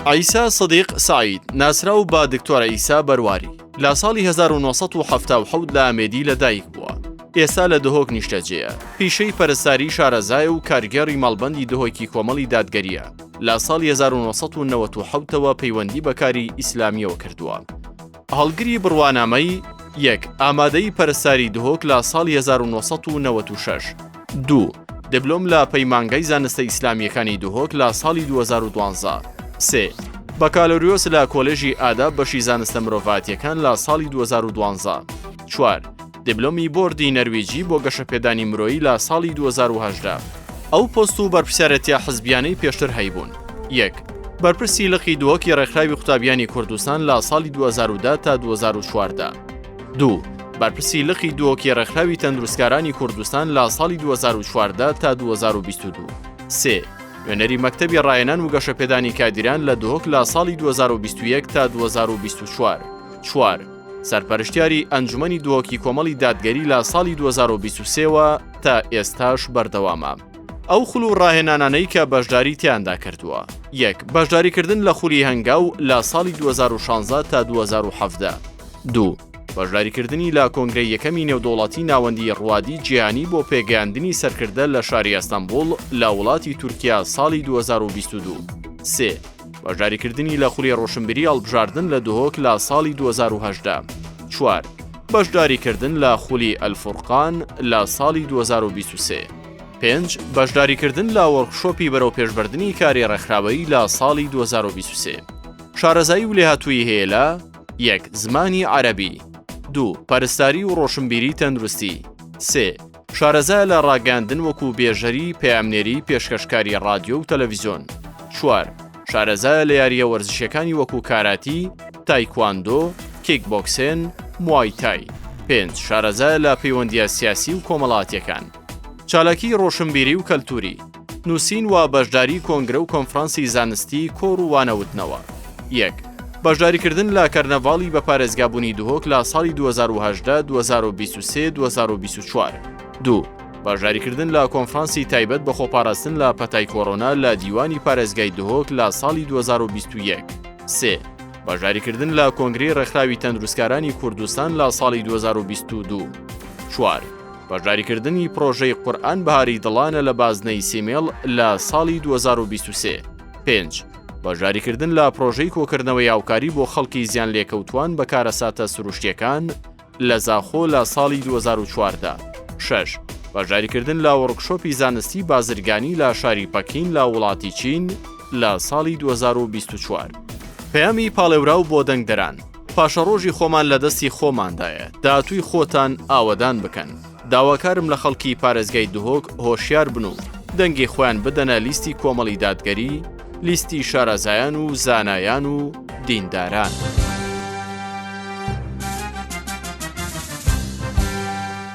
عیسا سدیق سەعید، ناسراو بە دکتۆر عیسا بەرواری، لە ساڵی 1977 لە ئامێدی لە دایک بووە، ئێستا لە دهۆک نیشتەجێیە، پیشەی پەرستاری شارەزایە و کارگێڕی مەڵبەندی دهۆکی کۆمەڵی دادگەرییە، لە ساڵی 1997 ەوە پەیوەندی بە کاری ئیسلامییەوە کردووە. هەڵگری بڕوانامەی، یەک، ئامادەیی پەرستاری دهۆک لە ساڵی 1996. دوو، دبلۆم لە پەیمانگای زانستە ئیسلامییەکانی دهۆک لە ساڵی 2012. سێ، بەکالۆریۆس لە کۆلێژی ئاداب بەشی زانستە مرۆڤایەتییەکان لە ساڵی 2012. چوار، دبلۆمی بۆردی نەرویجی بۆ گەشەپێدانی مرۆیی لە ساڵی 2018. ئەو پۆست و بەرپرسیارێتییە حزبییانەی پێشتر هەیبوون. یەک، بەرپرسی لقی دهۆکی ڕێکخراوی قوتابیانی کوردستان لە ساڵی 2010 تا 2014. دوو، بەرپرسی لقی دهۆکی ڕێکخراوی تەندروستکارانی کوردستان لە ساڵی 2014 تا 2022. سێ، نوێنەری مەکتەبی ڕاهێنان و گەشەپێدانی کادیران لە دهۆک لە ساڵی 2021 تا 2024. چوار، سەرپەرشتیاری ئەنجومەنی دهۆکی کۆمەڵی دادگەری لە ساڵی 2023 وە تا ئێستاش بەردەوامە. ئەو خول و ڕاهێنانانەی کە بەشداری تیاندا کردووە. یەک، بەشداریکردن لە خولی هەنگاو لە ساڵی 2016 تا 2017. دوو، بەشداریکردنی لە کۆنگرەی یەکەمی نێودەوڵەتی ناوەندی ڕوادی جیهانی بۆ پێگەیاندنی سەرکردە لە شاری ئەستەنبوڵ لە وڵاتی تورکیا ساڵی 2022. سێ، بەشداریکردنی لە خولی ڕۆشنبیری هەڵبژاردن لە دهۆک لە ساڵی 2018. چوار، بەشداریکردن لە خولی ئەلفورقان لە ساڵی 2023. پێنج، بەشداریکردن لە وۆرکشۆپی بەرەوپێشبردنی کاری ڕێکخراوەیی لە ساڵی 2023. شارەزایی و لێهاتوویی هەیە لە، یەک، زمانی عەرەبی. دوو، پەرستاری و ڕۆشنبیری تەندروستی. سێ، شارەزایە لە ڕاگەیاندن وەکو بێژەری، پەیامنێری، پێشکەشکاری ڕادیۆ و تەلەڤیزیۆن. چوار، شارەزایە لە یارییە وەرزشیەکانی وەکو کاراتی، تایکواندۆ، کیک بۆکسێن، موای تای. پێنج، شارەزایە لە پەیوەندییە سیاسی و کۆمەڵاتیەکان. چالاکیی ڕۆشنبیری و کەلتووری، نووسین و بەشداری کۆنگرە و کۆنفرانسی زانستی، کۆڕ و وانەوتنەوە. یەک. بەشداریکردن لە کەرنەڤاڵی بە پارێزگابوونی دهۆک لە ساڵی 2018، 2023، 2024. دوو. بەشداریکردن لە کۆنفرانسی تایبەت بە خۆپاراستن لە پەتای کۆرۆنا لە دیوانی پارێزگای دهۆک لە ساڵی 2021. سێ. بەشداریکردن لە کۆنگرەی ڕێکخراوی تەندروستکارانی کوردستان لە ساڵی 2022. چوار. بەشداریکردنی پڕۆژەی قورئان بەهاری دڵانە لە بازنەی سیمێڵ لە ساڵی 2023. پێنج. بەشداریکردن لە پڕۆژەی کۆکردنەوەی هاوکاری بۆ خەڵکی زیانلێکەوتووان بە کارەساتە سروشتییەکان لە زاخۆ لە ساڵی 2014. شەش. بەشداریکردن لە وۆرکشۆپی زانستی بازرگانی لە شاری پەکین لە وڵاتی چین لە ساڵی 2024. پەیامی پاڵێوراو بۆ دەنگدەران، پاشەڕۆژی خۆمان لە دەستی خۆماندایە، داهاتووی خۆتان ئاوەدان بکەن، داواکارم لە خەڵکی پارێزگای دهۆک هۆشیار بن و دەنگی خۆیان بدەنە لیستی کۆمەڵی دادگەری، لیستی شارەزایان و زانایان و دینداران.